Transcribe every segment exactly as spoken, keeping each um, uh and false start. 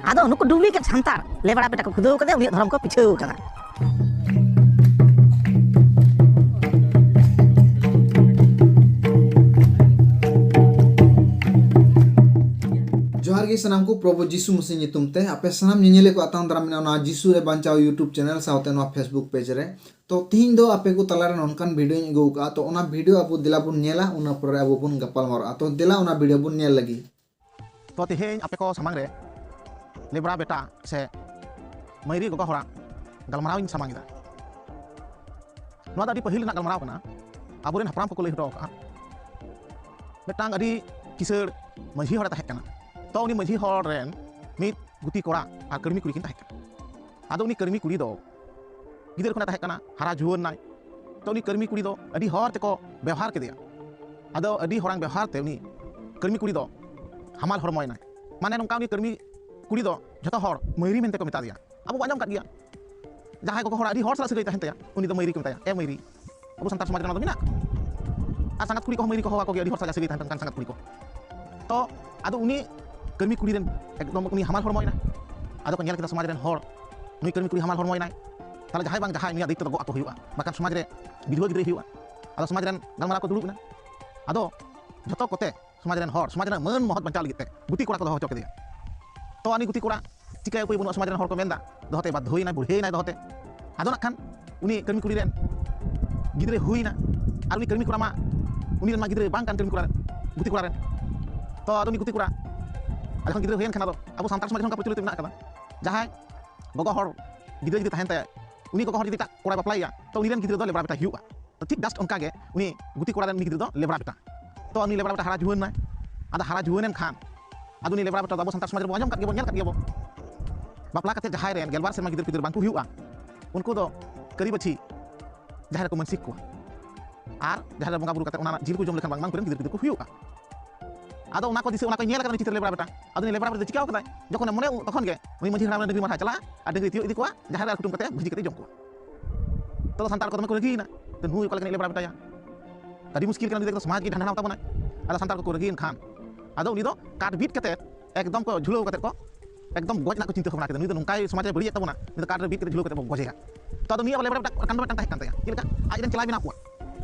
ᱟᱫᱚ ᱱᱩᱠᱩ ᱰᱩᱵᱞᱤᱠᱮᱴ ᱥᱟᱱᱛᱟᱲ ᱞᱮᱵᱲᱟ ᱵᱮᱴᱟ ᱠᱚ ᱠᱷᱩᱫᱟᱹᱣ ᱠᱟᱫᱮᱭᱟ, ᱩᱱᱤᱭᱟᱜ ᱫᱷᱚᱨᱚᱢ ᱠᱚ ᱯᱤᱪᱷᱟᱹᱣ ᱠᱟᱫᱟ᱾ ᱡᱚᱦᱟᱨ ᱜᱮ ᱥᱟᱱᱟᱢ ᱠᱚ, ᱯᱨᱚᱵᱷᱩ ᱡᱤᱥᱩ ᱢᱟᱹᱥᱤ ᱧᱩᱛᱩᱢ ᱛᱮ ᱟᱯᱮ ᱥᱟᱱᱟᱢ ᱧᱮᱧᱮᱞᱤᱭᱟᱹ ᱠᱚ ᱟᱛᱟᱝ ᱫᱟᱨᱟᱢ ᱢᱮᱱᱟᱜᱼᱟ ᱱᱚᱣᱟ ᱡᱤᱥᱩ ᱨᱮ ᱵᱟᱧᱪᱟᱣ YouTube ᱪᱮᱱᱮᱞ ᱥᱟᱶᱛᱮ ᱱᱚᱣᱟ Facebook ᱯᱮᱡᱽ ᱨᱮ᱾ ᱛᱚ ᱛᱤᱦᱤᱧ ᱫᱚ ᱟᱯᱮ ᱠᱚ ᱛᱟᱞᱟᱨᱮ ᱱᱚᱝᱠᱟᱱ ᱵᱷᱤᱰᱤᱭᱳᱧ ᱟᱹᱜᱩ ᱟᱠᱟᱫᱼᱟ, ᱛᱚ ᱚᱱᱟ ᱵᱷᱤᱰᱤᱭᱳ ᱟᱵᱚ ᱫᱮᱞᱟ ᱵᱚᱱ ᱧᱮᱞᱟ, ᱚᱱᱟ ᱯᱚᱨᱮ ᱟᱵᱚ ᱵᱚᱱ ᱜᱟᱯᱟᱞ ᱢᱟᱨᱟᱜᱼᱟ᱾ ᱛᱚ ᱫᱮᱞᱟ ᱚᱱᱟ ᱵᱷᱤᱰᱤᱭᱳ ᱵᱚᱱ ᱧᱮᱞ ᱞᱟᱹᱜᱤᱫ᱾ ᱛᱚ ᱛᱮᱦᱮᱧ ᱟᱯᱮ ᱠᱚ ᱥᱟᱢᱟᱝ ᱨᱮ ᱞᱮᱵᱲᱟ ᱵᱮᱴᱟ ᱥᱮ ᱢᱟᱹᱭᱨᱤ ᱜᱚᱜᱚ ᱦᱚᱲᱟᱜ ᱜᱟᱞᱢᱟᱨᱟᱣ ᱤᱧ ᱥᱟᱢᱟᱝ ᱮᱫᱟ᱾ ᱱᱚᱣᱟ ᱫᱚ ᱟᱹᱰᱤ ᱯᱟᱹᱦᱤᱞ ᱨᱮᱱᱟᱜ ᱜᱟᱞᱢᱟᱨᱟᱣ ᱠᱟᱱᱟ᱾ ᱟᱵᱚᱨᱮᱱ ᱦᱟᱯᱲᱟᱢ ᱠᱚᱠᱚ ᱞᱟᱹᱭ ᱦᱚᱴᱚ ᱟᱠᱟᱫᱼᱟ, ᱢᱤᱫᱴᱟᱝ ᱟᱹᱰᱤ ᱠᱤᱥᱟᱹᱲ ᱢᱟᱹᱡᱷᱤ ᱦᱚᱲᱮ ᱛᱟᱦᱮᱸ ᱠᱟᱱᱟ᱾ ᱛᱚ ᱩᱱᱤ ᱢᱟᱹᱡᱷᱤ ᱦᱚᱲ ᱨᱮᱱ ᱢᱤᱫ ᱜᱩᱛᱤ ᱠᱚᱲᱟ ᱟᱨ ᱠᱟᱹᱲᱢᱤ ᱠᱩᱲᱤ ᱠᱤᱱ ᱛᱟᱦᱮᱸ ᱠᱟᱱᱟ᱾ ᱟᱫᱚ ᱩᱱᱤ ᱠᱟᱹᱲᱢᱤ ᱠᱩᱲᱤ ᱫᱚ ᱜᱤᱫᱟᱹᱨ ᱠᱷᱚᱱᱮ ᱛᱟᱦᱮᱸ ᱠᱟᱱᱟ, ᱦᱟᱨᱟ ᱡᱩᱣᱟᱹᱱ ᱱᱟᱭ᱾ ᱛᱚ ᱩᱱᱤ ᱠᱟᱹᱲᱢᱤ ᱠᱩᱲᱤ ᱫᱚ ᱟᱹᱰᱤ ᱦᱚᱲ ᱛᱮᱠᱚ ᱵᱮᱣᱦᱟᱨ ᱠᱮᱫᱮᱭᱟ᱾ ᱟᱫᱚ ᱟᱹᱰᱤ ᱦᱚᱲᱟᱝ ᱵᱮᱣᱦᱟᱨ ᱛᱮ ᱩᱱᱤ ᱠᱟᱹᱲᱢᱤ ᱠᱩᱲᱤ ᱫᱚ ᱦᱟᱢᱟᱞ ᱦᱚᱲᱢᱚᱭᱮᱱᱟᱭ᱾ ᱢᱟᱱᱮ ᱱᱚᱝᱠᱟ ᱩᱱᱤ ᱠᱟᱹᱲᱢᱤ ᱠᱩᱲᱤ ᱫᱚ ᱡᱷᱚᱛᱚ ᱦᱚᱲ ᱢᱟᱹᱭᱨᱤ ᱢᱮᱱᱛᱮ ᱠᱚ ᱢᱮᱛᱟ ᱫᱮᱭᱟ᱾ ᱟᱵᱚ ᱵᱚ ᱟᱸᱡᱚᱢ ᱠᱟᱫ ᱜᱮᱭᱟ, ᱡᱟᱦᱟᱸᱭ ᱜᱚᱜᱚ ᱦᱚᱲ ᱟᱹᱰᱤ ᱦᱚᱲ ᱥᱟᱞᱟᱜ ᱥᱟᱹᱜᱟᱹᱭ ᱛᱟᱦᱮᱱ ᱛᱟᱭᱟ, ᱩᱱᱤ ᱫᱚ ᱢᱟᱹᱭᱨᱤ ᱠᱚ ᱢᱮᱛᱟᱭᱟ, "ᱮ ᱢᱟᱹᱭᱨᱤ"᱾ ᱟᱵᱚ ᱥᱟᱱᱛᱟᱲ ᱥᱚᱢᱟᱡᱽ ᱨᱮ ᱱᱚᱣᱟ ᱫᱚ ᱢᱮᱱᱟᱜ᱾ ᱟᱨ ᱥᱟᱸᱜᱟᱛ ᱠᱩᱲᱤ ᱠᱚᱦᱚᱸ ᱢᱟᱹᱭᱨᱤ ᱠᱚ ᱦᱚᱦᱚ ᱟᱠᱚ ᱜᱮᱭᱟ, ᱟᱹᱰᱤ ᱦᱚᱲ ᱥᱟᱞᱟᱜ ᱥᱟᱹᱜᱟᱹᱭ ᱛᱟᱦᱮᱱ ᱠᱟᱱ ᱥᱟᱸᱜᱟᱛ ᱠᱩᱲᱤ ᱠᱚ᱾ ᱛᱚ ᱟᱫᱚ ᱩᱱᱤ ᱠᱟᱹᱲᱢᱤ ᱠᱩᱲᱤ ᱨᱮᱱ ᱮᱠᱫᱚᱢ ᱩᱱᱤ ᱦᱟᱢᱟᱞ ᱦᱚᱲᱢᱚᱭᱮᱱᱟᱭ᱾ ᱟᱫᱚ ᱠᱚ ᱧᱮᱞ ᱠᱮᱫᱟ ᱥᱚᱢᱟᱡᱽ ᱨᱮᱱ ᱦᱚᱲ, ᱱᱩᱭ ᱠᱟᱹᱲᱢᱤ ᱠᱩᱲᱤ ᱦᱟᱢᱟᱞ ᱦᱚᱲᱢᱚᱭᱮᱱᱟᱭ, ᱛᱟᱦᱞᱮ ᱡᱟᱦᱟᱸᱭ ᱵᱟᱝ ᱡᱟᱦᱟᱸᱭ ᱱᱩᱭᱟᱜ ᱫᱟᱭᱤᱛᱛᱚ ᱫᱚ ᱜᱚᱜ ᱟᱠᱚ ᱦᱩᱭᱩᱜᱼᱟ, ᱵᱟᱠᱷᱟᱱ ᱥᱚᱢᱟᱡᱽ ᱨᱮ ᱵᱤᱫᱷᱣᱟᱹ ᱜᱤᱫᱽᱨᱟᱹᱭ ᱦᱩᱭᱩᱜᱼᱟ᱾ ᱟᱫᱚ ᱥᱚᱢᱟᱡᱽ ᱨᱮᱱ ᱜᱟᱞᱢᱟᱨᱟᱣ ᱠᱚ ᱫᱩᱲᱩᱵ ᱮᱱᱟ᱾ ᱟᱫᱚ ᱡᱷᱚᱛᱚ ᱠᱚᱛᱮ ᱥᱚᱢᱟᱡᱽ ᱨᱮᱱ ᱦᱚᱲ, ᱥᱚᱢᱟᱡᱽ ᱨᱮᱱᱟᱜ ᱢᱟᱹᱱ ᱢᱚᱦᱚᱛ ᱵᱟᱧᱪᱟᱣ ᱞᱟᱹᱜᱤᱫ ᱛᱮ ᱜᱩᱛᱤ ᱠᱚᱲᱟ ᱠᱚ ᱫᱚᱦᱚ ᱦᱚᱪᱚ ᱠᱮᱫᱮᱭᱟ᱾ ᱛᱚ ᱩᱱᱤ ᱜᱩᱛᱤ ᱠᱚᱲᱟ ᱪᱤᱠᱟᱹᱭ ᱩᱯᱟᱹᱭ ᱵᱟᱹᱱᱩᱜᱼᱟ, ᱥᱚᱢᱟᱡᱽ ᱨᱮᱱ ᱦᱚᱲ ᱠᱚ ᱢᱮᱱᱫᱟ, ᱫᱚᱦᱚᱛᱮ ᱵᱟᱫᱽᱫᱷᱚᱭᱮᱱᱟᱭ, ᱵᱩᱲᱦᱤᱭᱮᱱᱟᱭ ᱫᱚᱦᱚᱛᱮ᱾ ᱟᱫᱚ ᱱᱟᱜ ᱠᱷᱟᱱ ᱩᱱᱤ ᱠᱟᱹᱲᱢᱤ ᱠᱩᱲᱤ ᱨᱮᱱ ᱜᱤᱫᱽᱨᱟᱹᱭ ᱦᱩᱭᱱᱟ, ᱟᱨ ᱩᱱᱤ ᱠᱟᱹᱲᱢᱤ ᱠᱚᱲᱟ ᱢᱟ ᱩᱱᱤ ᱨᱮᱱ ᱢᱟ ᱜᱤᱫᱽᱨᱟᱹ ᱵᱟᱝ ᱠᱟᱱ ᱠᱟᱹᱲᱢᱤ ᱠᱚᱲᱟ ᱨᱮᱱ, ᱜᱩᱛᱤ ᱠᱚᱲᱟ ᱨᱮᱱ᱾ ᱛᱚ ᱟᱫᱚ ᱩᱱᱤ ᱜᱩᱛᱤ ᱠᱚᱲᱟ ᱟᱨ ᱡᱚᱠᱷᱚᱱ ᱜᱤᱫᱽᱨᱟᱹ ᱦᱩᱭᱮᱱ ᱠᱷᱟᱱ, ᱟᱫᱚ ᱟᱵᱚ ᱥᱟᱱᱛᱟᱲ ᱥᱚᱢᱟᱡᱽ ᱨᱮ ᱱᱚᱝᱠᱟ ᱯᱨᱚᱪᱚᱞᱤᱛ ᱢᱮᱱᱟᱜ ᱟᱠᱟᱫᱟ, ᱡᱟᱦᱟᱸᱭ ᱜᱚᱜᱚ ᱦᱚᱲ ᱜᱤᱫᱽᱨᱟᱹ ᱡᱩᱫᱤ ᱛᱟᱦᱮᱱ ᱛᱟᱭᱟ, ᱩᱱᱤ ᱜᱚᱜᱚ ᱦᱚᱲ ᱡᱩᱫᱤ ᱮᱴᱟᱜ ᱠᱚᱲᱟᱭ ᱵᱟᱯᱞᱟᱭᱮᱭᱟ, ᱛᱚ ᱩᱱᱤ ᱨᱮᱱ ᱜᱤᱫᱽᱨᱟᱹ ᱫᱚ ᱞᱮᱵᱲᱟ ᱵᱮᱴᱟ ᱦᱩᱭᱩᱜᱼᱟ᱾ ᱛᱚ ᱴᱷᱤᱠ just ᱚᱱᱠᱟ ᱜᱮ ᱩᱱᱤ ᱜᱩᱛᱤ ᱠᱚᱲᱟ ᱨᱮᱱ ᱩᱱᱤ ᱜᱤᱫᱽᱨᱟᱹ ᱫᱚ ᱞᱮᱵᱲᱟ ᱵᱮᱴᱟ᱾ ᱛᱚ ᱩᱱᱤ ᱞᱮᱵᱲᱟ ᱵᱮᱴᱟ ᱦᱟᱨᱟ ᱡᱩᱣᱟᱹᱱ ᱱᱟᱭ᱾ ᱟᱫᱚ ᱦᱟᱨᱟ ᱡᱩᱣᱟᱹᱱ ᱮᱱ ᱠᱷᱟᱱ ᱟᱫᱚ ᱩᱱᱤ ᱞᱮᱵᱲᱟ ᱵᱮᱴᱟ ᱫᱚ ᱟᱵᱚ ᱥᱟᱱᱛᱟᱲ ᱥᱚᱢᱟᱡᱽ ᱨᱮᱵᱚᱱ ᱟᱸᱡᱚᱢ ᱠᱟᱫ ᱜᱮᱭᱟᱵᱚᱱ, ᱧᱮᱞ ᱠᱟᱫ ᱜᱮᱭᱟᱵᱚᱱ᱾ ᱵᱟᱯᱞᱟ ᱠᱟᱛᱮ ᱡᱟᱦᱟᱸᱭ ᱨᱮᱱ ᱜᱮᱞᱵᱟᱨ ᱥᱮᱨᱢᱟ ᱜᱤᱫᱟᱹᱨ ᱯᱤᱫᱟᱹᱨ ᱵᱟᱝ ᱠᱚ ᱦᱩᱭᱩᱜᱼᱟ, ᱩᱱᱠᱩ ᱫᱚ ᱠᱟᱹᱨᱤ ᱵᱟᱹᱪᱷᱤ ᱡᱟᱦᱮᱨ ᱨᱮᱠᱚ ᱢᱟᱹᱱᱥᱤᱠ ᱠᱚᱣᱟ᱾ ᱟᱨ ᱡᱟᱦᱮᱨ ᱨᱮ ᱵᱚᱸᱜᱟ ᱵᱩᱨᱩ ᱠᱟᱛᱮ ᱚᱱᱟ ᱨᱮᱱᱟᱜ ᱡᱤᱞ ᱠᱚ ᱡᱚᱢ ᱞᱮᱠᱷᱟᱱ ᱵᱟᱝᱢᱟ ᱩᱱᱠᱩ ᱨᱮᱱ ᱜᱤᱫᱟᱹᱨ ᱯᱤᱫᱟᱹᱨ ᱠᱚ ᱦᱩᱭᱩᱜᱼᱟ᱾ ᱟᱫᱚ ᱚᱱᱟ ᱠᱚ ᱫᱤᱥᱟᱹ, ᱚᱱᱟ ᱠᱚᱭ ᱧᱮᱞ ᱟᱠᱟᱫᱟ ᱩᱱᱤ ᱪᱤᱛᱟᱹᱨ ᱞᱮᱵᱲᱟ ᱵᱮᱴᱟ᱾ ᱟᱫᱚ ᱩᱱᱤ ᱞᱮᱵᱲᱟ ᱵᱮᱴᱟ ᱫᱚ ᱪᱤᱠᱟᱹᱣ ᱠᱟᱫᱟᱭ? ᱡᱚᱠᱷᱚᱱᱮ ᱢᱚᱱᱮ ᱛᱚᱠᱷᱚᱱ ᱜᱮ ᱩᱱᱤ ᱢᱟᱹᱡᱷᱤ ᱦᱟᱲᱟᱢ ᱨᱮᱱ ᱰᱟᱹᱝᱨᱤ ᱢᱟᱨᱦᱟᱭ ᱪᱟᱞᱟᱜᱼᱟ ᱟᱨ ᱰᱟᱹᱝᱨᱤ ᱛᱤᱭᱳᱜ ᱤᱫᱤ ᱠᱚᱣᱟ, ᱡᱟᱦᱮᱨ ᱜᱟᱲ ᱠᱩᱴᱟᱹᱢ ᱠᱟᱛᱮ ᱵᱷᱟᱹᱡᱤ ᱠᱟᱛᱮ ᱡᱚᱢ ᱠᱚᱣᱟ᱾ ᱛᱚ ᱥᱟᱱᱛᱟᱲ ᱠᱚ ᱫᱚᱢᱮ ᱠᱚ ᱨᱟᱹᱜᱤᱭᱮᱱᱟ, "ᱛᱚ ᱱᱩᱭ ᱚᱠᱟ ᱞᱮᱠᱟᱱᱤᱡ ᱞᱮᱵᱲᱟ ᱵᱮᱴᱟᱭᱟ? ᱟᱹᱰᱤ ᱢᱩᱥᱠᱤᱞ ᱠᱟᱱᱟ, ᱱᱩᱭ ᱫᱚ ᱥᱚᱢᱟᱡᱽ ᱜᱮ ᱰᱷᱟᱸᱰᱟᱱᱟᱣ ᱛᱟᱵᱚᱱᱟᱭ᱾" ᱟᱫᱚ ᱥᱟᱱᱛᱟᱲ ᱠᱚᱠᱚ ᱨᱟᱹᱜᱤᱭᱮᱱ ᱠᱷᱟᱱ ᱟᱫᱚ ᱩᱱᱤ ᱫᱚ ᱠᱟᱴ ᱵᱤᱫ ᱠᱟᱛᱮ ᱮᱠᱫᱚᱢ ᱠᱚ ᱡᱷᱩᱞᱟᱹᱣ ᱠᱟᱛᱮ ᱠᱚ ᱮᱠᱫᱚᱢ ᱜᱚᱡ ᱨᱮᱱᱟᱜ ᱠᱚ ᱪᱤᱱᱛᱟᱹ ᱵᱷᱟᱵᱽᱱᱟ ᱠᱮᱫᱟ, ᱱᱩᱭ ᱫᱚ ᱱᱚᱝᱠᱟᱭ ᱥᱚᱢᱟᱡᱽ ᱨᱮ ᱵᱟᱹᱲᱤᱡ ᱮᱫ ᱛᱟᱵᱚᱱᱟ, ᱱᱩᱭ ᱫᱚ ᱠᱟᱴ ᱨᱮ ᱵᱤᱫ ᱠᱟᱛᱮ ᱡᱷᱩᱞᱟᱹᱣ ᱠᱟᱛᱮ ᱵᱚᱱ ᱜᱚᱡᱮᱭᱟ᱾ ᱛᱚ ᱟᱫᱚ ᱱᱤᱭᱟᱹ ᱟᱵᱚ ᱞᱮᱵᱽᱲᱟ ᱵᱮᱴᱟ ᱠᱟᱱᱰ ᱢᱤᱫᱴᱟᱝ ᱛᱟᱦᱮᱸ ᱠᱟᱱ ᱛᱟᱭᱟ, ᱪᱮᱫ ᱞᱮᱠᱟ? ᱟᱡ ᱨᱮᱱ ᱪᱮᱞᱟ ᱢᱮᱱᱟᱜ ᱠᱚᱣᱟ,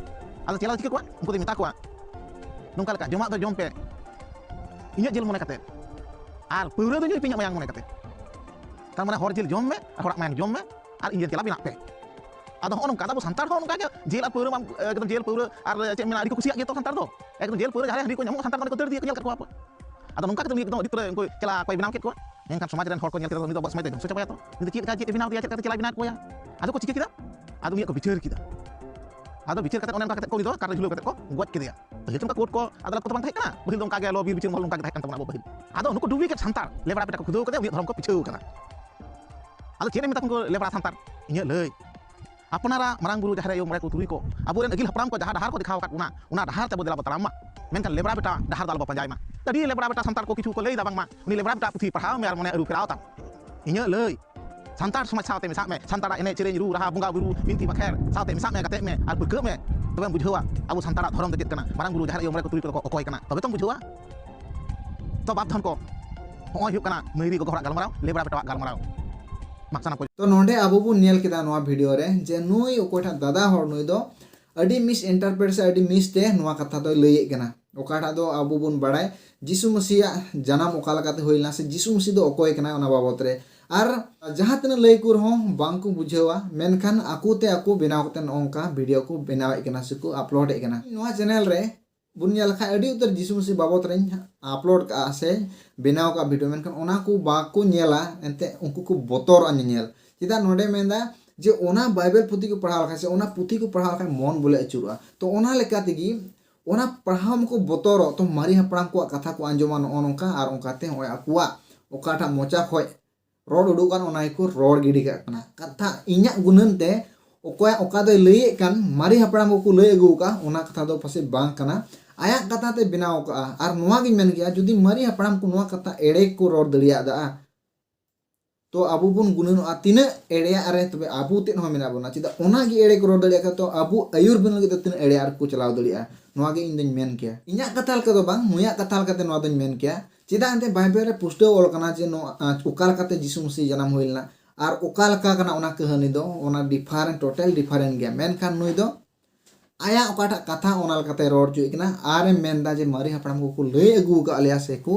ᱟᱫᱚ ᱪᱮᱞᱟ ᱪᱤᱠᱟᱹ ᱠᱚᱣᱟ? ᱩᱱᱠᱩ ᱫᱚᱭ ᱢᱮᱛᱟ ᱠᱚᱣᱟ, ᱱᱚᱝᱠᱟ ᱞᱮᱠᱟ, ᱡᱚᱢᱟᱜ ᱫᱚ ᱡᱚᱢ ᱯᱮ ᱤᱧᱟᱹᱜ ᱡᱤᱞ ᱢᱚᱱᱮ ᱠᱟᱛᱮ, ᱟᱨ ᱯᱟᱹᱣᱨᱟᱹ ᱫᱚ ᱧᱩᱭ ᱯᱮ ᱤᱧᱟᱹᱜ ᱢᱟᱭᱟᱝ ᱢᱚᱱᱮ ᱠᱟᱛᱮ᱾ ᱛᱟᱨ ᱢᱟᱱᱮ ᱦᱚᱲ ᱡᱤᱞ ᱡᱚᱢ ᱢᱮ, ᱟᱨ ᱦᱚᱲᱟᱜ ᱢᱟᱭᱟᱝ ᱡᱚᱢ ᱢᱮ, ᱟᱨ ᱤᱧ ᱨᱮᱱ ᱪᱮᱞᱟ ᱵᱮᱱᱟᱜ ᱯᱮ᱾ ᱟᱫᱚ ᱦᱚᱸᱜᱼᱚ ᱱᱚᱝᱠᱟ ᱫᱚ ᱟᱵᱚ ᱥᱟᱱᱛᱟᱲ ᱦᱚᱸ ᱱᱚᱝᱠᱟ ᱜᱮ, ᱡᱤᱞ ᱟᱨ ᱯᱟᱹᱣᱨᱟᱹ ᱢᱟ, ᱮᱠᱫᱚᱢ ᱡᱤᱞ ᱯᱟᱹᱣᱨᱟᱹ ᱟᱨ ᱪᱮᱫ ᱢᱮᱱᱟ, ᱟᱹᱰᱤ ᱠᱚ ᱠᱩᱥᱤᱭᱟᱜ ᱜᱮᱭᱟ ᱛᱚ ᱥᱟᱱᱛᱟᱲ ᱫᱚ᱾ ᱮᱠᱫᱚᱢ ᱡᱤᱞ ᱯᱟᱹᱣᱨᱟᱹ ᱡᱟᱦᱟᱸ ᱨᱮ ᱦᱟᱺᱰᱤ ᱠᱚ ᱧᱟᱢᱚᱜᱼᱟ, ᱥᱟᱱᱛᱟᱲ ᱫᱚ ᱚᱸᱰᱮ ᱠᱚ ᱫᱟᱹᱲ ᱤᱫᱤᱭᱟ ᱠᱚ, ᱧᱮᱞ ᱠᱟᱜ ᱠᱚᱣᱟ ᱯᱮ᱾ ᱟᱫᱚ ᱱᱚᱝᱠᱟ ᱠᱟᱛᱮ ᱩᱱᱤ ᱮᱠᱫᱚᱢ ᱟᱹᱰᱤ ᱩᱛᱟᱹᱨ ᱩᱱᱠᱩ ᱪᱮᱞᱟ ᱠᱚᱭ ᱵᱮᱱᱟᱣ ᱠᱮᱫ ᱠᱚᱣᱟ᱾ ᱢᱮᱱᱠᱷᱟᱱ ᱥᱚᱢᱟᱡᱽ ᱨᱮᱱ ᱦᱚᱲ ᱠᱚ ᱧᱮᱞ ᱠᱮᱫᱟ, ᱩᱱᱤ ᱫᱚ ᱟᱵᱚᱣᱟᱜ ᱥᱚᱢᱟᱡᱽ ᱫᱚᱭ ᱫᱷᱚᱝᱥᱚ ᱪᱟᱵᱟᱭᱟ ᱛᱚ᱾ ᱩᱱᱤ ᱫᱚ ᱪᱮᱫ ᱞᱮᱠᱟ ᱪᱮᱫ ᱮ ᱵᱮᱱᱟᱣ ᱮᱫᱮᱭᱟ, ᱪᱮᱫ ᱞᱮᱠᱟᱛᱮ ᱪᱮᱞᱟᱭ ᱵᱮᱱᱟᱣ ᱮᱫ ᱠᱚᱣᱟ? ᱟᱫᱚ ᱠᱚ ᱪᱤᱠᱟᱹ ᱠᱮᱫᱟ? ᱟᱫᱚ ᱩᱱᱤᱭᱟᱜ ᱠᱚ ᱵᱤᱪᱟᱹᱨ ᱠᱮᱫᱟ᱾ ᱟᱫᱚ ᱵᱤᱪᱟᱹᱨ ᱠᱟᱛᱮ ᱚᱱᱮ ᱚᱱᱠᱟ ᱠᱟᱛᱮ ᱠᱚ ᱩᱱᱤ ᱫᱚ ᱠᱟᱴ ᱨᱮ ᱡᱷᱩᱞᱟᱹᱣ ᱠᱟᱛᱮ ᱠᱚ ᱜᱚᱡ ᱠᱮᱫᱮᱭᱟ᱾ ᱯᱟᱹᱦᱤᱞ ᱛᱮ ᱚᱱᱠᱟ ᱠᱳᱨᱴ ᱠᱚ ᱟᱫᱟᱞᱚᱛ ᱠᱚ ᱫᱚ ᱵᱟᱝ ᱛᱟᱦᱮᱸ ᱠᱟᱱᱟ, ᱯᱟᱹᱦᱤᱞ ᱫᱚ ᱚᱱᱠᱟ ᱜᱮ ᱞᱚ ᱵᱤᱨ ᱵᱤᱪᱟᱹᱨ ᱢᱚᱦᱚᱞ ᱚᱱᱠᱟ ᱜᱮ ᱛᱟᱦᱮᱸ ᱠᱟᱱ ᱛᱟᱵᱚᱱᱟ ᱟᱵᱚ ᱯᱟᱹᱦᱤᱞ᱾ ᱟᱫᱚ ᱱᱩᱠᱩ ᱰᱩᱵᱞᱤᱠᱮᱴ ᱥᱟᱱᱛᱟᱲ ᱞᱮᱵᱽᱲᱟ ᱵᱮᱴᱟ ᱠᱚ ᱠᱷᱩᱫᱟᱹᱣ ᱠᱟᱛᱮ ᱩᱱᱤᱭᱟᱜ ᱫᱷᱚᱨᱚᱢ ᱠᱚ ᱯᱤᱪᱷᱟᱹᱣ ᱠᱟᱫᱟ᱾ ᱟᱫᱚ ᱪᱮᱫ ᱮᱢ ᱢᱮᱛᱟ ᱠᱚᱣᱟ ᱞᱮᱵᱽᱲᱟ ᱥᱟᱱᱛᱟᱲ? ᱤᱧᱟᱹᱜ ᱞᱟᱹᱭ, ᱟᱯᱱᱟᱨᱟᱜ ᱢᱟᱨᱟᱝ ᱵᱩᱨᱩ, ᱡᱟᱦᱮᱨ ᱟᱭᱳ, ᱢᱚᱬᱮ ᱠᱚ ᱛᱩᱨᱩᱭ ᱠᱚ, ᱟᱵᱚᱨᱮᱱ ᱟᱹᱜᱤᱞ ᱦᱟᱯᱲᱟᱢ ᱠᱚ ᱡᱟᱦᱟᱸ ᱰᱟᱦᱟᱨ ᱠᱚ ᱫᱮᱠᱷᱟᱣ ᱟᱠᱟᱫ ᱵᱚᱱᱟ, ᱚᱱᱟ ᱰᱟᱦᱟᱨ ᱛᱮ ᱟᱵᱚ ᱫᱮᱞᱟ ᱵᱚ ᱛᱟᱲᱟᱢ ᱢᱟ᱾ ᱢᱮᱱᱠᱷᱟᱱ ᱞᱮᱵᱽᱲᱟ ᱵᱮᱴᱟ ᱰᱟᱦᱟᱨ ᱫᱚ ᱟᱞᱚ ᱵᱚ ᱯᱟᱸᱡᱟᱭ ᱢᱟ᱾ ᱟᱹᱰᱤ ᱞᱮᱵᱽᱲᱟ ᱵᱮᱴᱟ ᱥᱟᱱᱛᱟᱲ ᱠᱚ ᱠᱤᱪᱷᱩ ᱠᱚ ᱞᱟᱹᱭ ᱮᱫᱟ, ᱵᱟᱝᱢᱟ ᱩᱱᱤ ᱞᱮᱵᱽᱲᱟ ᱵᱮᱴᱟ ᱯᱩᱛᱷᱤ ᱯᱟᱲᱦᱟᱣ ᱢᱮ ᱟᱨ ᱢᱚᱱᱮ ᱟᱹᱨᱩ ᱯᱷᱮᱨᱟᱣ ᱛᱟᱢ᱾ ᱤᱧᱟᱹᱜ ᱞᱟᱹᱭ, ᱥᱟᱱᱛᱟᱲ ᱥᱚᱢᱟᱡᱽ ᱥᱟᱶᱛᱮ ᱢᱮᱥᱟᱜ ᱢᱮ, ᱥᱟᱱᱛᱟᱲᱟᱜ ᱮᱱᱮᱡ ᱥᱮᱨᱮᱧ, ᱨᱩ ᱨᱟᱦᱟ, ᱵᱚᱸᱜᱟ ᱵᱩᱨᱩ, ᱵᱤᱱᱛᱤ ᱵᱟᱠᱷᱮᱲ ᱥᱟᱶᱛᱮ ᱢᱮᱥᱟᱜ ᱢᱮ, ᱜᱟᱛᱮᱜ ᱢᱮ ᱟᱨ ᱯᱟᱹᱨᱠᱟᱹᱜ ᱢᱮ᱾ ᱛᱚᱵᱮᱢ ᱵᱩᱡᱷᱟᱹᱣᱟ ᱟᱵᱚ ᱥᱟᱱᱛᱟᱲᱟᱜ ᱫᱷᱚᱨᱚᱢ ᱫᱚ ᱪᱮᱫ ᱠᱟᱱᱟ, ᱢᱟᱨᱟᱝ ᱵᱩᱨᱩ, ᱡᱟᱦᱮᱨ ᱟᱭᱳ, ᱢᱚᱬᱮ ᱠᱚ ᱛᱩᱨᱩᱭ ᱠᱚᱫᱚ ᱚᱠᱚᱭ ᱠᱟᱱᱟ, ᱛᱚᱵᱮ ᱛᱚᱢ ᱵᱩᱡᱷᱟᱹᱣᱟ᱾ ᱛᱚ ᱵᱟᱯ ᱫᱷᱚᱱ ᱠᱚ, ᱦᱚᱸᱜᱼᱚᱭ ᱦᱩᱭᱩᱜ ᱠᱟᱱᱟ ᱢᱟᱹᱭᱨᱤ ᱜᱚᱜᱚ ᱦᱚᱲᱟᱜ ᱜᱟᱞᱢᱟᱨᱟᱣ, ᱞᱮᱵᱽᱲᱟ ᱵᱮᱴᱟᱣᱟᱜ ᱜᱟᱞᱢᱟᱨᱟᱣ᱾ ᱢᱟ ᱥᱟᱱᱟᱢ ᱠᱚ᱾ ᱛᱚ ᱱᱚᱰᱮ ᱟᱵᱚ ᱵᱚᱱ ᱧᱮᱞ ᱠᱮᱫᱟ ᱱᱚᱣᱟ ᱵᱷᱤᱰᱤᱭᱳ ᱨᱮ ᱡᱮ ᱱᱩᱭ ᱚᱠᱚᱭᱴᱟᱜ ᱫᱟᱫᱟ ᱦᱚᱲ, ᱱᱩᱭ ᱫᱚ ᱟᱹᱰᱤ ᱢᱤᱥ ᱤᱱᱴᱟᱨᱯᱨᱮᱴ ᱥᱮ ᱟᱹᱰᱤ ᱢᱤᱥ ᱛᱮ ᱱᱚᱣᱟ ᱠᱟᱛᱷᱟ ᱫᱚᱭ ᱞᱟᱹᱭᱮᱫ ᱠᱟᱱᱟ᱾ ᱚᱠᱟᱴᱟᱜ ᱫᱚ ᱟᱵᱚ ᱵᱚᱱ ᱵᱟᱲᱟᱭ ᱡᱤᱥᱩ ᱢᱟᱹᱥᱤᱭᱟᱜ ᱡᱟᱱᱟᱢ ᱚᱠᱟ ᱞᱮᱠᱟᱛᱮ ᱦᱩᱭ ᱞᱮᱱᱟ ᱥᱮ ᱡᱤᱥᱩ ᱢᱟᱹᱥᱤ ᱫᱚ ᱚᱠᱚᱭ ᱠᱟᱱᱟᱭ, ᱚᱱᱟ ᱵᱟᱵᱚᱛ ᱨᱮ᱾ ᱟᱨ ᱡᱟᱦᱟᱸ ᱛᱤᱱᱟᱹᱜ ᱞᱟᱹᱭ ᱠᱚ ᱨᱮᱦᱚᱸ ᱵᱟᱝ ᱠᱚ ᱵᱩᱡᱷᱟᱹᱣᱟ, ᱢᱮᱱᱠᱷᱟᱱ ᱟᱠᱚ ᱛᱮ ᱟᱠᱚ ᱵᱮᱱᱟᱣ ᱠᱟᱛᱮ ᱱᱚᱜᱼᱚ ᱱᱚᱝᱠᱟ ᱵᱷᱤᱰᱤᱭᱳ ᱠᱚ ᱵᱮᱱᱟᱣᱮᱫ ᱠᱟᱱᱟ ᱥᱮᱠᱚ ᱟᱯᱞᱳᱰᱮᱫ ᱠᱟᱱᱟ᱾ ᱱᱚᱣᱟ ᱪᱮᱱᱮᱞ ᱨᱮ ᱵᱚᱱ ᱧᱮᱞ ᱞᱮᱠᱷᱟᱡ ᱟᱹᱰᱤ ᱩᱛᱟᱹᱨ ᱡᱤᱥᱩ ᱢᱟᱹᱥᱤ ᱵᱟᱵᱚᱛ ᱨᱮᱧ ᱟᱯᱞᱳᱰ ᱠᱟᱜᱼᱟ ᱥᱮ ᱵᱮᱱᱟᱣ ᱠᱟᱜᱼᱟ ᱵᱷᱤᱰᱤᱭᱳ, ᱢᱮᱱᱠᱷᱟᱱ ᱚᱱᱟ ᱠᱚ ᱵᱟᱠᱚ ᱧᱮᱞᱟ, ᱮᱱᱛᱮ ᱩᱱᱠᱩ ᱠᱚ ᱵᱚᱛᱚᱨᱚᱜᱼᱟ ᱧᱮᱧᱮᱞ᱾ ᱪᱮᱫᱟᱜ ᱱᱚᱰᱮ ᱢᱮᱱᱫᱟ ᱡᱮ ᱚᱱᱟ ᱵᱟᱭᱵᱮᱞ ᱯᱩᱛᱷᱤ ᱠᱚ ᱯᱟᱲᱦᱟᱣ ᱞᱮᱠᱷᱟᱡ ᱥᱮ ᱚᱱᱟ ᱯᱩᱛᱷᱤ ᱠᱚ ᱯᱟᱲᱦᱟᱣ ᱞᱮᱠᱷᱟᱡ ᱢᱚᱱ ᱵᱚᱞᱮ ᱟᱹᱪᱩᱨᱚᱜᱼᱟ᱾ ᱛᱚ ᱚᱱᱟ ᱞᱮᱠᱟ ᱛᱮᱜᱮ ᱚᱱᱟ ᱯᱟᱲᱦᱟᱣ ᱢᱟᱠᱚ ᱵᱚᱛᱚᱨᱚᱜ, ᱛᱚ ᱢᱟᱨᱮ ᱦᱟᱯᱲᱟᱢ ᱠᱚᱣᱟᱜ ᱠᱟᱛᱷᱟ ᱠᱚ ᱟᱸᱡᱚᱢᱟ ᱱᱚᱜᱼᱚ ᱱᱚᱝᱠᱟ, ᱟᱨ ᱚᱱᱠᱟᱛᱮ ᱱᱚᱜᱼᱚᱭ ᱟᱠᱚᱣᱟᱜ ᱚᱠᱟᱴᱟᱜ ᱢᱚᱪᱟ ᱠᱷᱚᱡ ᱨᱚᱲ ᱩᱰᱩᱠ ᱠᱟᱱ ᱚᱱᱟ ᱜᱮᱠᱚ ᱨᱚᱲ ᱜᱤᱰᱤ ᱠᱟᱜ ᱠᱟᱱᱟ᱾ ᱠᱟᱛᱷᱟ ᱤᱧᱟᱹᱜ ᱜᱩᱱᱟᱹᱱ ᱛᱮ ᱚᱠᱚᱭᱟᱜ ᱚᱠᱟ ᱫᱚᱭ ᱞᱟᱹᱭᱮᱫ ᱠᱟᱱ, ᱢᱟᱨᱮ ᱦᱟᱯᱲᱟᱢ ᱠᱚᱠᱚ ᱞᱟᱹᱭ ᱟᱹᱜᱩ ᱟᱠᱟᱫ ᱚᱱᱟ ᱠᱟᱛᱷᱟ ᱫᱚ ᱯᱟᱥᱮᱡ ᱵᱟᱝ ᱠᱟᱱᱟ᱾ ᱟᱭᱟᱜ ᱠᱟᱛᱷᱟ ᱛᱮ ᱵᱮᱱᱟᱣ ᱠᱟᱜᱼᱟ᱾ ᱟᱨ ᱱᱚᱣᱟ ᱜᱤᱧ ᱢᱮᱱ ᱠᱮᱜᱼᱟ, ᱡᱩᱫᱤ ᱢᱟᱨᱮ ᱦᱟᱯᱲᱟᱢ ᱠᱚ ᱱᱚᱣᱟ ᱠᱟᱛᱷᱟ ᱮᱲᱮ ᱠᱚ ᱨᱚᱲ ᱫᱟᱲᱮᱭᱟᱜᱼᱟ, ᱛᱚ ᱟᱵᱚ ᱵᱚᱱ ᱜᱩᱱᱟᱹᱱᱚᱜᱼᱟ ᱛᱤᱱᱟᱹᱜ ᱮᱲᱮᱭᱟᱜ ᱨᱮ ᱛᱚᱵᱮ ᱟᱵᱚ ᱛᱮᱫ ᱦᱚᱸ ᱢᱮᱱᱟᱜ ᱵᱚᱱᱟ᱾ ᱪᱮᱫᱟᱜ ᱚᱱᱟ ᱜᱮ ᱮᱲᱮ ᱠᱚ ᱨᱚᱲ ᱫᱟᱲᱮᱭᱟᱜ ᱠᱷᱟᱱ, ᱛᱚ ᱟᱵᱚ ᱟᱹᱭᱩᱨ ᱵᱮᱱ ᱞᱟᱹᱜᱤᱫ ᱫᱚ ᱛᱤᱱᱟᱹᱜ ᱮᱲᱮᱭᱟᱜ ᱨᱮᱠᱚ ᱪᱟᱞᱟᱣ ᱫᱟᱲᱮᱭᱟᱜᱼᱟ? ᱱᱚᱣᱟ ᱜᱮ ᱤᱧ ᱫᱚᱧ ᱢᱮᱱ ᱠᱮᱭᱟ᱾ ᱤᱧᱟᱹᱜ ᱠᱟᱛᱷᱟ ᱞᱮᱠᱟ ᱫᱚ ᱵᱟᱝ, ᱱᱩᱭᱟᱜ ᱠᱟᱛᱷᱟ ᱞᱮᱠᱟᱛᱮ ᱱᱚᱣᱟ ᱫᱚᱧ ᱢᱮᱱ ᱠᱮᱭᱟ᱾ ᱪᱮᱫᱟᱜ ᱮᱱᱛᱮ ᱵᱟᱭᱵᱮᱞ ᱨᱮ ᱯᱩᱥᱴᱟᱹᱣ ᱚᱞ ᱠᱟᱱᱟ ᱡᱮ ᱱᱚᱣᱟ ᱚᱠᱟ ᱞᱮᱠᱟᱛᱮ ᱡᱤᱥᱩ ᱢᱟᱹᱥᱤ ᱡᱟᱱᱟᱢ ᱦᱩᱭ ᱞᱮᱱᱟ ᱟᱨ ᱚᱠᱟ ᱞᱮᱠᱟ ᱠᱟᱱᱟ ᱚᱱᱟ ᱠᱟᱹᱦᱱᱤ ᱫᱚ, ᱚᱱᱟ ᱰᱤᱯᱷᱟᱨᱮᱱᱴ, ᱴᱳᱴᱟᱞ ᱰᱤᱯᱷᱟᱨᱮᱱᱴ ᱜᱮᱭᱟ᱾ ᱢᱮᱱᱠᱷᱟᱱ ᱱᱩᱭ ᱫᱚ ᱟᱭᱟᱜ ᱚᱠᱟᱴᱟᱜ ᱠᱟᱛᱷᱟ ᱚᱱᱟ ᱞᱮᱠᱟᱛᱮ ᱨᱚᱲ ᱦᱚᱪᱚᱭᱮᱫ ᱠᱟᱱᱟ ᱟᱨᱮ ᱢᱮᱱᱫᱟ ᱡᱮ ᱢᱟᱨᱮ ᱦᱟᱯᱲᱟᱢ ᱠᱚᱠᱚ ᱞᱟᱹᱭ ᱟᱹᱜᱩ ᱟᱠᱟᱫ ᱞᱮᱭᱟ ᱥᱮ ᱠᱚ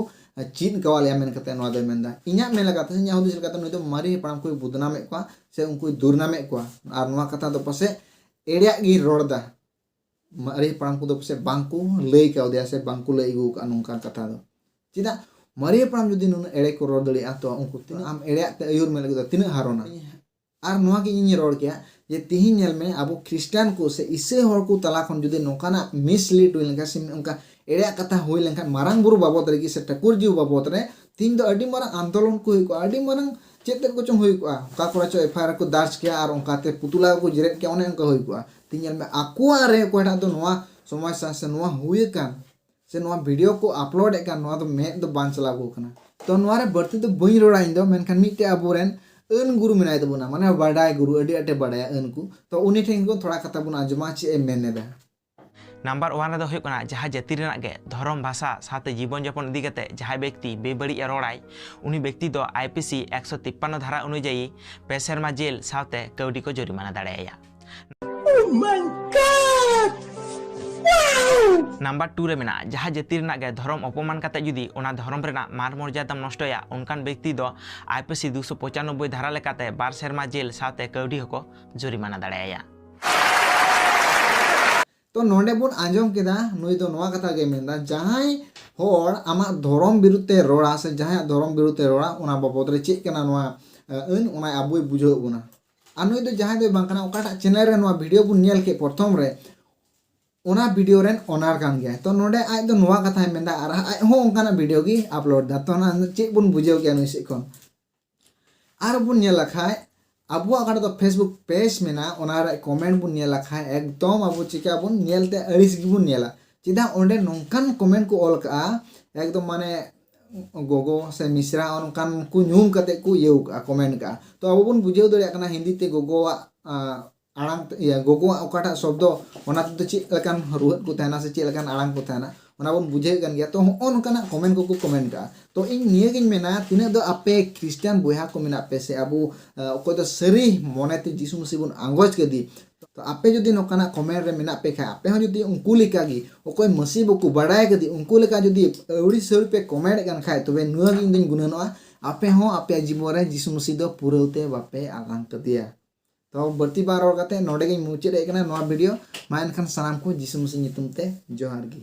ᱪᱮᱫ ᱠᱟᱣᱟ ᱞᱮᱭᱟ ᱢᱮᱱ ᱠᱟᱛᱮ ᱱᱚᱣᱟ ᱫᱚᱭ ᱢᱮᱱᱫᱟ᱾ ᱤᱧᱟᱹᱜ ᱢᱮᱱ ᱞᱮᱠᱟᱛᱮ ᱥᱮ ᱤᱧᱟᱹᱜ ᱦᱩᱫᱤᱥ ᱞᱮᱠᱟᱛᱮ ᱱᱩᱭ ᱫᱚ ᱢᱟᱨᱮ ᱦᱟᱯᱲᱟᱢ ᱠᱚᱭ ᱵᱚᱫᱱᱟᱢᱮᱫ ᱠᱚᱣᱟ ᱥᱮ ᱩᱱᱠᱩᱭ ᱫᱩᱨᱱᱟᱢᱮᱫ ᱠᱚᱣᱟ᱾ ᱟᱨ ᱱᱚᱣᱟ ᱠᱟᱛᱷᱟ ᱫᱚ ᱯᱟᱥᱮᱡ ᱮᱲᱮᱭᱟᱜ ᱜᱮᱭ ᱨᱚᱲ ᱮᱫᱟ᱾ ᱢᱟᱨᱮ ᱦᱟᱯᱲᱟᱢ ᱠᱚᱫᱚ ᱯᱟᱥᱮᱡ ᱵᱟᱝᱠᱚ ᱞᱟᱹᱭ ᱠᱟᱣᱫᱮᱭᱟ ᱥᱮ ᱵᱟᱝᱠᱚ ᱞᱟᱹᱭ ᱟᱹᱜᱩ ᱟᱠᱟᱫᱼᱟ ᱱᱚᱝᱠᱟᱱ ᱠᱟᱛᱷᱟ ᱫᱚ᱾ ᱪᱮᱫᱟᱜ ᱢᱟᱨᱮ ᱦᱟᱯᱲᱟᱢ ᱡᱩᱫᱤ ᱱᱩᱱᱟᱹᱜ ᱮᱲᱮ ᱠᱚ ᱨᱚᱲ ᱫᱟᱲᱮᱭᱟᱜᱼᱟ, ᱛᱚ ᱩᱱᱠᱩ ᱛᱤᱱᱟᱹᱜ ᱟᱢ ᱮᱲᱮᱭᱟᱜ ᱛᱮ ᱟᱹᱭᱩᱨ ᱢᱮ ᱞᱟᱹᱜᱤᱫ ᱫᱚ ᱛᱤᱱᱟᱹᱜ ᱦᱟᱨᱚᱱᱟ? ᱟᱨ ᱱᱚᱣᱟ ᱜᱮ ᱤᱧᱤᱧ ᱨᱚᱲ ᱠᱮᱭᱟ ᱡᱮ ᱛᱤᱦᱤᱧ ᱧᱮᱞ ᱢᱮ, ᱟᱵᱚ ᱠᱷᱨᱤᱥᱴᱟᱱ ᱠᱚ ᱥᱮ ᱤᱥᱟᱹᱭ ᱦᱚᱲ ᱠᱚ ᱛᱟᱞᱟ ᱠᱷᱚᱱ ᱡᱩᱫᱤ ᱱᱚᱝᱠᱟᱱᱟᱜ ᱢᱤᱥᱞᱤᱰ ᱦᱩᱭ ᱞᱮᱱᱠᱷᱟᱱ ᱥᱮ ᱚᱱᱠᱟ ᱮᱲᱮᱭᱟᱜ ᱠᱟᱛᱷᱟ ᱦᱩᱭ ᱞᱮᱱᱠᱷᱟᱱ ᱢᱟᱨᱟᱝ ᱵᱩᱨᱩ ᱵᱟᱵᱚᱫ ᱨᱮᱜᱮ ᱥᱮ ᱴᱷᱟᱹᱠᱩᱨ ᱡᱤᱣ ᱵᱟᱵᱚᱫ ᱨᱮ, ᱛᱤᱦᱤᱧ ᱫᱚ ᱟᱹᱰᱤ ᱢᱟᱨᱟᱝ ᱟᱱᱫᱳᱞᱚᱱ ᱠᱚ ᱦᱩᱭ ᱠᱚᱜᱼᱟ, ᱟᱹᱰᱤ ᱢᱟᱨᱟᱝ ᱪᱮᱫ ᱛᱮᱫ ᱠᱚᱪᱚᱝ ᱦᱩᱭ ᱠᱚᱜᱼᱟ, ᱚᱠᱟ ᱠᱚᱨᱮ ᱪᱚ ᱮᱯᱷ ᱟᱭ ᱟᱨ ᱠᱚ ᱫᱟᱨᱡᱽ ᱠᱮᱭᱟ ᱟᱨ ᱚᱱᱠᱟᱛᱮ ᱯᱩᱛᱩᱞᱟ ᱠᱚ ᱡᱮᱨᱮᱫ ᱠᱮᱭᱟ, ᱚᱱᱮ ᱚᱱᱠᱟ ᱦᱩᱭ ᱠᱚᱜᱼᱟ᱾ ᱛᱤᱦᱤᱧ ᱧᱮᱞ ᱢᱮ, ᱟᱠᱚᱣᱟᱜ ᱨᱮ ᱚᱠᱚᱭᱴᱟᱜ ᱫᱚ ᱱᱚᱣᱟ ᱥᱚᱢᱚᱥᱥᱟ ᱥᱮ ᱱᱚᱣᱟ ᱦᱩᱭ ᱟᱠᱟᱱ ᱥᱮ ᱱᱚᱣᱟ ᱵᱷᱤᱰᱤᱭᱳ ᱠᱚ ᱟᱯᱞᱳᱰ ᱮᱫ ᱠᱟᱱ, ᱱᱚᱣᱟ ᱫᱚ ᱢᱮᱫ ᱫᱚ ᱵᱟᱝ ᱪᱟᱞᱟᱣ ᱟᱠᱚ ᱠᱟᱱᱟ᱾ ᱛᱚ ᱱᱚᱣᱟ ᱨᱮ ᱵᱟᱹᱲᱛᱤ ᱫᱚ ᱵᱟᱹᱧ ᱨᱚᱲᱟ ᱤᱧ ᱫᱚ, ᱢᱮᱱᱠᱷᱟᱱ ᱢᱤᱫᱴᱮᱡ ᱟᱵᱚᱨᱮᱱ ᱟᱹᱱ ᱜᱩᱨᱩ ᱢᱮᱱᱟᱭ ᱛᱟᱵᱚᱱᱟ, ᱢᱟᱱᱮ ᱵᱟᱰᱟᱭ ᱜᱩᱨᱩ, ᱟᱹᱰᱤ ᱟᱸᱴᱮ ᱵᱟᱰᱟᱭᱟ ᱟᱹᱱ ᱠᱚ᱾ ᱛᱚ ᱩᱱᱤ ᱴᱷᱮᱱ ᱠᱷᱚᱱ ᱛᱷᱚᱲᱟ ᱠᱟᱛᱷᱟ ᱵᱚᱱ ᱟᱸᱡᱚᱢᱟ ᱪᱮᱫ ᱮ ᱢᱮᱱ ᱮᱫᱟ᱾ ᱱᱟᱢᱵᱟᱨ ᱳᱣᱟᱱ ᱨᱮᱫᱚ ᱦᱩᱭᱩᱜ ᱠᱟᱱᱟ, ᱡᱟᱦᱟᱸ ᱡᱟᱹᱛᱤ ᱨᱮᱱᱟᱜ ᱜᱮ ᱫᱷᱚᱨᱚᱢ, ᱵᱷᱟᱥᱟ ᱥᱟᱶᱛᱮ ᱡᱤᱵᱚᱱ ᱡᱟᱯᱚᱱ ᱤᱫᱤ ᱠᱟᱛᱮ ᱡᱟᱦᱟᱸᱭ ᱵᱮᱠᱛᱤ ᱵᱮᱵᱟᱹᱲᱤᱡ ᱮ ᱨᱚᱲᱟᱭ, ᱩᱱᱤ ᱵᱮᱠᱛᱤ ᱫᱚ ᱟᱭ ᱯᱤ ᱥᱤ ᱮᱠᱥᱚ ᱛᱤᱯᱯᱟᱱᱱᱚ ᱫᱷᱟᱨᱟ ᱚᱱᱩᱡᱟᱭᱤ ᱯᱮ ᱥᱮᱨᱢᱟ ᱡᱮᱞ ᱥᱟᱶᱛᱮ ᱠᱟᱹᱣᱰᱤ ᱠᱚ ᱡᱩᱨᱤᱢᱟᱱᱟ ᱫᱟᱲᱮ ᱟᱭᱟ᱾ ᱱᱟᱢᱵᱟᱨ ᱴᱩ ᱨᱮ ᱢᱮᱱᱟᱜᱼᱟ, ᱡᱟᱦᱟᱸ ᱡᱟᱹᱛᱤ ᱨᱮᱱᱟᱜ ᱜᱮ ᱫᱷᱚᱨᱚᱢ ᱚᱯᱚᱢᱟᱱ ᱠᱟᱛᱮ ᱡᱩᱫᱤ ᱚᱱᱟ ᱫᱷᱚᱨᱚᱢ ᱨᱮᱱᱟᱜ ᱢᱟᱱ ᱢᱚᱨᱡᱟᱫᱟᱢ ᱱᱚᱥᱴᱚᱭᱟ, ᱚᱱᱠᱟᱱ ᱵᱮᱠᱛᱤ ᱫᱚ ᱟᱭ ᱯᱤ ᱥᱤ ᱫᱩᱥᱚ ᱯᱚᱸᱪᱟᱱᱚᱵᱵᱳᱭ ᱫᱷᱟᱨᱟ ᱞᱮᱠᱟᱛᱮ ᱵᱟᱨ ᱥᱮᱨᱢᱟ ᱡᱮᱞ ᱥᱟᱶᱛᱮ ᱠᱟᱹᱣᱰᱤ ᱦᱚᱸᱠᱚ ᱡᱩᱨᱤᱢᱟᱱᱟ ᱫᱟᱲᱮ ᱟᱭᱟ᱾ ᱛᱚ ᱱᱚᱰᱮ ᱵᱚᱱ ᱟᱸᱡᱚᱢ ᱠᱮᱫᱟ, ᱱᱩᱭ ᱫᱚ ᱱᱚᱣᱟ ᱠᱟᱛᱷᱟ ᱜᱮ ᱢᱮᱱᱫᱟ, ᱡᱟᱦᱟᱸᱭ ᱦᱚᱲ ᱟᱢᱟᱜ ᱫᱷᱚᱨᱚᱢ ᱵᱤᱨᱩᱫᱷ ᱛᱮ ᱨᱚᱲᱟ ᱥᱮ ᱡᱟᱦᱟᱸᱭᱟᱜ ᱫᱷᱚᱨᱚᱢ ᱵᱤᱨᱩᱫᱷ ᱛᱮ ᱨᱚᱲᱟ, ᱚᱱᱟ ᱵᱟᱵᱚᱫ ᱨᱮ ᱪᱮᱫ ᱠᱟᱱᱟ ᱱᱚᱣᱟ ᱟᱹᱱ, ᱚᱱᱟ ᱟᱵᱚᱭ ᱵᱩᱡᱷᱟᱹᱣ ᱵᱚᱱᱟ᱾ ᱟᱨ ᱱᱩᱭ ᱫᱚ ᱡᱟᱦᱟᱸᱭ ᱫᱚᱭ ᱵᱟᱝ ᱠᱟᱱᱟ, ᱚᱠᱟᱴᱟᱜ ᱪᱮᱱᱮᱞ ᱨᱮ ᱱᱚᱣᱟ ᱵᱷᱤᱰᱤᱭᱳ ᱵᱚᱱ ᱧᱮᱞ ᱠᱮᱫ ᱯᱨᱚᱛᱷᱚᱢ ᱨᱮ, ᱚᱱᱟ ᱵᱷᱤᱰᱤᱭᱳ ᱨᱮᱱ ᱳᱱᱟᱨ ᱠᱟᱱ ᱜᱮᱭᱟᱭ᱾ ᱛᱚ ᱱᱚᱰᱮ ᱟᱡ ᱫᱚ ᱱᱚᱣᱟ ᱠᱟᱛᱷᱟᱭ ᱢᱮᱱᱫᱟ ᱟᱨ ᱟᱡ ᱦᱚᱸ ᱚᱱᱠᱟᱱᱟᱜ ᱵᱷᱤᱰᱤᱭᱳ ᱜᱮ ᱟᱯᱞᱳᱰ ᱫᱟ᱾ ᱛᱚ ᱚᱱᱟ ᱪᱮᱫ ᱵᱚᱱ ᱵᱩᱡᱷᱟᱹᱣ ᱠᱮᱭᱟ ᱱᱩᱭ ᱥᱮᱫ ᱠᱷᱚᱱ? ᱟᱨ ᱵᱚᱱ ᱧᱮᱞ ᱞᱮᱠᱷᱟᱡ, ᱟᱵᱚᱣᱟᱜ ᱚᱠᱟᱴᱟᱜ ᱫᱚ ᱯᱷᱮᱥᱵᱩᱠ ᱯᱮᱡᱽ ᱢᱮᱱᱟᱜᱼᱟ, ᱚᱱᱟ ᱨᱮ ᱠᱚᱢᱮᱱᱴ ᱵᱚᱱ ᱧᱮᱞ ᱞᱮᱠᱷᱟᱡ ᱮᱠᱫᱚᱢ ᱟᱵᱚ ᱪᱤᱠᱟ ᱵᱚᱱ ᱧᱮᱞ ᱛᱮ ᱟᱹᱲᱤᱥ ᱜᱮᱵᱚᱱ ᱧᱮᱞᱟ᱾ ᱪᱮᱫᱟᱜ ᱚᱸᱰᱮ ᱱᱚᱝᱠᱟᱱ ᱠᱚᱢᱮᱱᱴ ᱠᱚ ᱚᱞ ᱠᱟᱜᱼᱟ, ᱮᱠᱫᱚᱢ ᱢᱟᱱᱮ ᱜᱚᱜᱚ ᱥᱮ ᱢᱤᱥᱨᱟ ᱚᱱᱠᱟᱱ ᱠᱚ ᱧᱩᱢ ᱠᱟᱛᱮ ᱠᱚ ᱤᱭᱟᱹᱣ ᱠᱟᱜᱼᱟ, ᱠᱚᱢᱮᱱᱴ ᱠᱟᱜᱼᱟ᱾ ᱛᱚ ᱟᱵᱚ ᱵᱚᱱ ᱵᱩᱡᱷᱟᱹᱣ ᱫᱟᱲᱮᱭᱟᱜ ᱠᱟᱱᱟ ᱦᱤᱱᱫᱤ ᱛᱮ ᱜᱚᱜᱚᱣᱟᱜ ᱟᱲᱟᱝ ᱤᱭᱟᱹ ᱜᱚᱜᱚᱣᱟᱜ ᱚᱠᱟᱴᱟᱜ ᱥᱚᱵᱫᱚ, ᱚᱱᱟ ᱛᱮᱫᱚ ᱪᱮᱫ ᱞᱮᱠᱟᱱ ᱨᱩᱣᱟᱹᱫ ᱠᱚ ᱛᱟᱦᱮᱱᱟ ᱥᱮ ᱪᱮᱫ ᱞᱮᱠᱟᱱ ᱟᱲᱟᱝ ᱠᱚ ᱛᱟᱦᱮᱱᱟ, ᱚᱱᱟ ᱵᱚᱱ ᱵᱩᱡᱷᱟᱹᱣᱮᱫ ᱠᱟᱱ ᱜᱮᱭᱟ᱾ ᱛᱚ ᱦᱚᱸᱜᱼᱚ ᱱᱚᱝᱠᱟᱱᱟᱜ ᱠᱚᱢᱮᱱᱴ ᱠᱚᱠᱚ ᱠᱚᱢᱮᱱᱴ ᱠᱟᱜᱼᱟ᱾ ᱛᱚ ᱤᱧ ᱱᱤᱭᱟᱹᱜᱤᱧ ᱢᱮᱱᱟ, ᱛᱤᱱᱟᱹᱜ ᱫᱚ ᱟᱯᱮ ᱠᱷᱨᱤᱥᱴᱟᱱ ᱵᱚᱭᱦᱟ ᱠᱚ ᱢᱮᱱᱟᱜ ᱯᱮ ᱥᱮ ᱟᱵᱚ ᱚᱠᱚᱭ ᱫᱚ ᱥᱟᱹᱨᱤ ᱢᱚᱱᱮᱛᱮ ᱡᱤᱥᱩ ᱢᱟᱹᱥᱤ ᱵᱚᱱ ᱟᱸᱜᱚᱪ ᱠᱮᱫᱮ, ᱛᱚ ᱟᱯᱮ ᱡᱩᱫᱤ ᱱᱚᱝᱠᱟᱱᱟᱜ ᱠᱚᱢᱮᱱᱴ ᱨᱮ ᱢᱮᱱᱟᱜ ᱯᱮ ᱠᱷᱟᱡ, ᱟᱯᱮ ᱦᱚᱸ ᱡᱩᱫᱤ ᱩᱱᱠᱩ ᱞᱮᱠᱟᱜᱮ ᱚᱠᱚᱭ ᱢᱟᱹᱥᱤ ᱵᱟᱠᱚ ᱵᱟᱲᱟᱭ ᱠᱟᱫᱮ ᱩᱱᱠᱩ ᱞᱮᱠᱟ ᱡᱩᱫᱤ ᱟᱹᱣᱲᱤ ᱥᱟᱹᱣᱲᱤ ᱯᱮ ᱠᱚᱢᱮᱱᱴ ᱠᱟᱱ ᱠᱷᱟᱡ, ᱛᱚᱵᱮ ᱱᱚᱣᱟ ᱜᱮ ᱤᱧ ᱫᱚᱧ ᱜᱩᱱᱟᱹᱱᱚᱜᱼᱟ, ᱟᱯᱮ ᱦᱚᱸ ᱟᱯᱮᱭᱟᱜ ᱡᱤᱵᱚᱱ ᱨᱮ ᱡᱤᱥᱩ ᱢᱟᱹᱥᱤ ᱫᱚ ᱯᱩᱨᱟᱹᱣ ᱛᱮ ᱵᱟᱯᱮ ᱟᱞᱟᱝ ᱠᱟᱫᱮᱭᱟ᱾ ᱛᱚ ᱵᱟᱹᱲᱛᱤ ᱵᱟᱝ ᱨᱚᱲ ᱠᱟᱛᱮ ᱱᱚᱰᱮ ᱜᱤᱧ ᱢᱩᱪᱟᱹᱫ ᱮᱫ ᱠᱟᱱᱟ ᱱᱚᱣᱟ ᱵᱷᱤᱰᱤᱭᱳ᱾ ᱢᱟ ᱮᱱᱠᱷᱟᱱ ᱥᱟᱱᱟᱢ ᱠᱚ ᱡᱤᱥᱩ ᱢᱟᱹᱥᱤ ᱧᱩᱛᱩᱢ ᱛᱮ ᱡᱚᱦᱟᱨ ᱜᱮ᱾